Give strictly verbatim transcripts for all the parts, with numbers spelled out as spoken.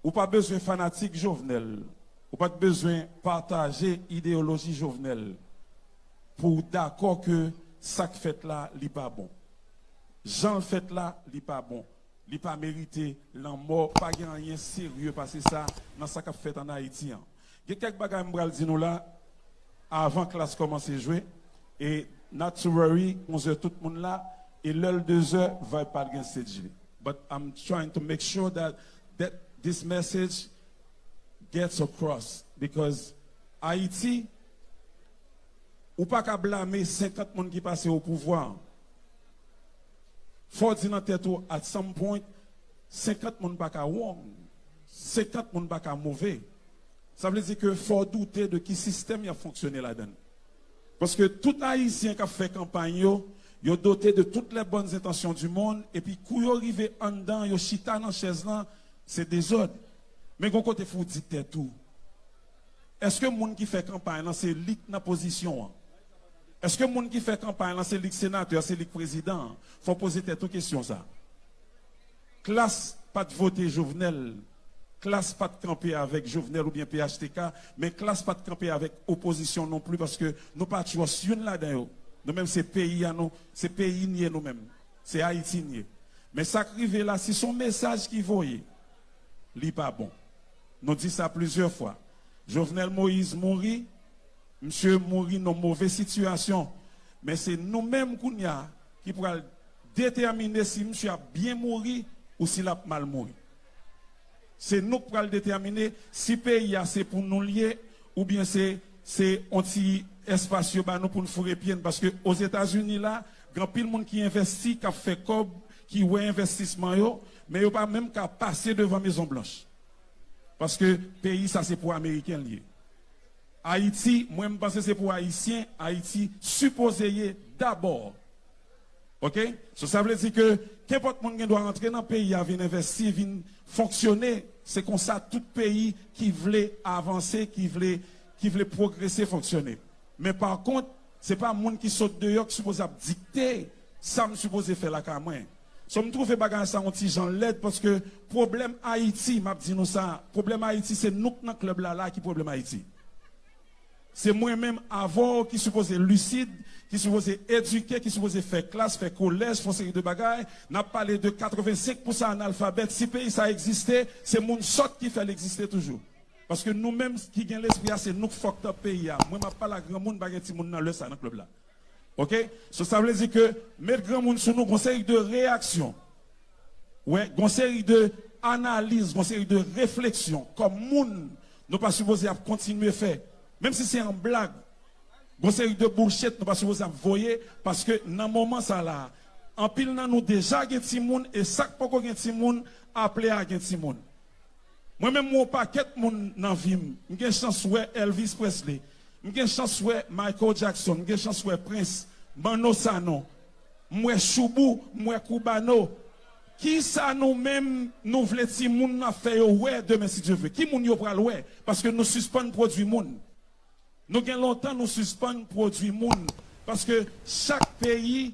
Ou pa bezwen fanatik Jovenel. Ou pa t bezwen pataje ideyoloji Jovenel pou w dakò ke sa k fèt la, li pa bon. Jan l fèt la, li pa bon. Li pa merite lanmò. Pa gen anyen serye pase sa nan sa k ap fèt ann Ayiti an. Gen kèk bagay m pral di nou la, avan klas kòmanse jwe. E not to worry, onzè tout moun la, e lè l dezè, vibe pa t gen stage. But I'm trying to make sure that, that this message gets across, because Ayiti, ou pa ka blame senkant moun ki pase o pouvwa. Fò w di nan tèt ou, at some point, senkant moun pa ka wrong, senkant moun pa ka move. Sa vle di ke fò w doute de ki sistèm y ap fonksyone ladan l. Paske tout Ayisyen k ap fè kanpay yo, yo dote de toutes les bonnes intentions du monde, epi kou yo rive anndan, yo chita nan chèz lan, se dezòd. Men gon kote fò w di tèt ou, èske moun ki fè kanpay lan se li k nan pozisyon an? Èske moun ki fè kanpay lan se li k senatè, se li k prezidan an? Fò w poze tèt ou kesyon sa. Klas pa t vote Jovenel. Klas pa t kanpe avèk Jovenel oubyen P H T K, men klas pa t kanpe avèk opozisyon non pli, paske nou pa trust youn ladan yo. Nou menm se peyi a nou, se peyi n ye nou menm. Se Ayiti n ye. Men sa k rive la, si se yon mesaj ki voye, li pa bon. Nou di sa plizyè fwa. Jovenel Moïse mouri, misye mouri nan move sitiyasyon. Men se nou menm kounye a ki pral detèmine si misye ap byen mouri ou si l ap mal mouri. Se nou k pral detèmine si peyi a se pou nou l ye, oubyen se, se yon ti espas yo ba nou pou n foure pye n. Paske Ozetazini la, gen anpil moun ki envesti, k ap fè kòb, ki wè envestisman yo, men yo pa menm ka pase devan Mezon Blanch. Paske peyi sa se pou Ameriken l ye. Ayiti, mwen m panse se pou Ayisyen Ayiti sipoze ye dabò. Oke? So, sa vle di ke kenpòt moun gen dwa rantre nan peyi a, vin envesti, vin fonksyone. Se konsa tout peyi ki vle avanse, ki vle, ki vle pwogrese fonksyone. Men pa kont, se pa moun ki sot deyò ki sipoze ap dikte sa m sipoze fè lakay mwen. So, m twouve bagay sa yon ti jan lèd, paske pwoblèm Ayiti, m ap di nou sa, pwoblèm Ayiti se nou k nan klèb la la ki pwoblèm Ayiti. Se mwen menm avè w ki sipoze lisid, ki sipoze edike, ki sipoze fè klas, fè kolèj, fè yon seri de bagay. N ap pale de katrevensenk pousan analfabèt. Si peyi sa egziste, se moun sòt ki fè l egziste toujou. Paske nou menm ki gen lespri a, se nou k fucked up peyi a. Mwen, m ap pale ak granmoun, pa gen timoun nan lè sa nan klèb la. Oke? So, sa vle di ke met granmoun sou nou, gon seri de reyaksyon. Wè, gon seri de analiz, gon seri de refleksyon kòm moun nou pa sipoze ap kontinye fè. Menm si se an blag, gon seri de bullshit nou pa sipoze ap voye, paske nan moman sa la, anpil nan nou deja gen timoun, e sa k poko gen timoun, aple a gen timoun. Mwen menm, m wè yon pakèt moun nan vi m. M gen chans wè Elvis Presley. M gen chans wè Michael Jackson. M gen chans wè Prince, Manno Sanon. M wè Shoubou, m wè Cubano. Kisa nou menm nou vle timoun n ap fè yo wè demen, si Dye vle? Ki moun yo pral wè? Paske nou sispann pwodui moun. Nou gen lontan nou sispann pwodui moun, paske chak peyi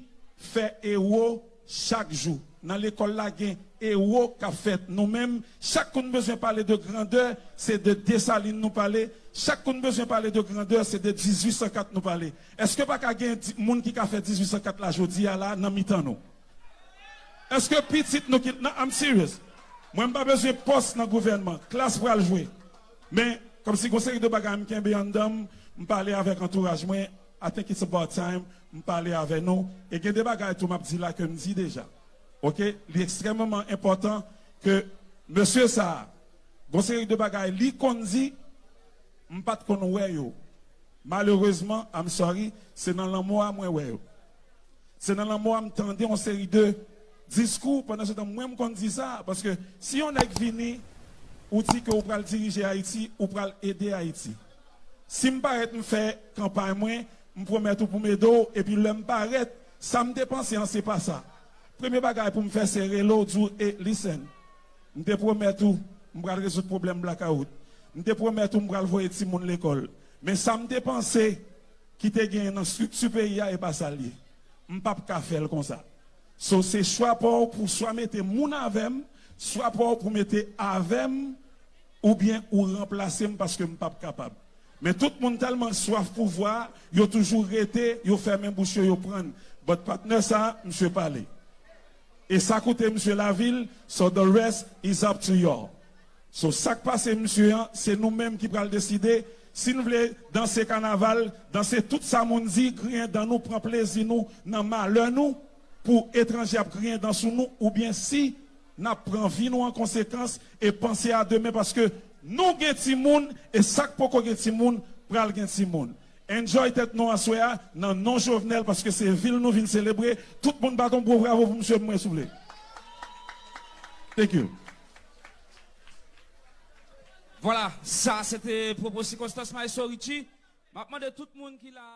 fè ewo chak jou. Nan lekòl la, gen ewo k ap fèt. Nou menm, chak kou n bezwen pale de grandè, se de Desalin nou pale. Chak kou n bezwen pale de grandè, se de dizuit san kat nou pale. Èske pa ka gen di- moun ki ka fè dizuit san kat la jodi a la nan mitan nou? Èske pitit nou ki, non, I'm serious. Mwen, m pa bezwen pòs nan gouvènman. Klas pral jwe. Men, kòmsi gon seri de bagay m kenbe anndan m, m pale avèk antouraj mwen, I think it's about time m pale avè nou. E gen de bagay tou m ap di la ke m di deja. Oke? Li ekstrèmeman enpòtan ke mesye sa a, gon seri de bagay li konn di, m pa t konn wè yo. Malerezman, I'm sorry, se nan lanmò a mwen wè yo. Se nan lanmò a m tande yon seri de diskou, pandan se tan mwen m konn di sa, paske si yon nèg vini, ou di ke ou pral dirije Ayiti, ou pral ede Ayiti. Si m parèt m fè kanpay mwen, m pwomèt ou pou m ede w, epi lè m parèt, sa m te panse an se pa sa. Premye bagay pou m fè se rele w, di w, e, listen, m te pwomèt ou m pral rezoud pwoblèm blakawout. M te pwomèt ou m pral voye timoun lekòl. Men sa m te panse ki te genyen nan estrikti peyi a, e pa sa l ye. M p ap ka fè l konsa. So, se chwa pa w pou swa mete moun avè m, swa pa w pou mete avè m oubyen ou ranplase m paske m p ap kapab. Men tout moun tèlman swaf pouvwa, yo toujou rete, yo fèmen bouch yo, yo prann. But patnè sa, misye pale. E sa koute misye lavil, so the rest is up to y'all. So sa k pase misye an, se nou menm ki pral deside si n vle danse kanaval, danse tout sa moun di, griyen dan nou, pran plezi nou nan malè nou, pou etranje ap griyen dan sou nou, oubyen si n ap pran vi nou an konsekans e panse a demen, paske nou gen timoun, e sa k poko gen timoun pral gen timoun. Enjoy tèt nou aswè a nan non Jovenel, paske se vil nou vin selebre. Tout moun bat yon gwo bravo pou misye pou mwen, souple. Thank you. Vwala, sa se te pwopo sikonstans Maestro Richie. M ap mande tout moun ki la.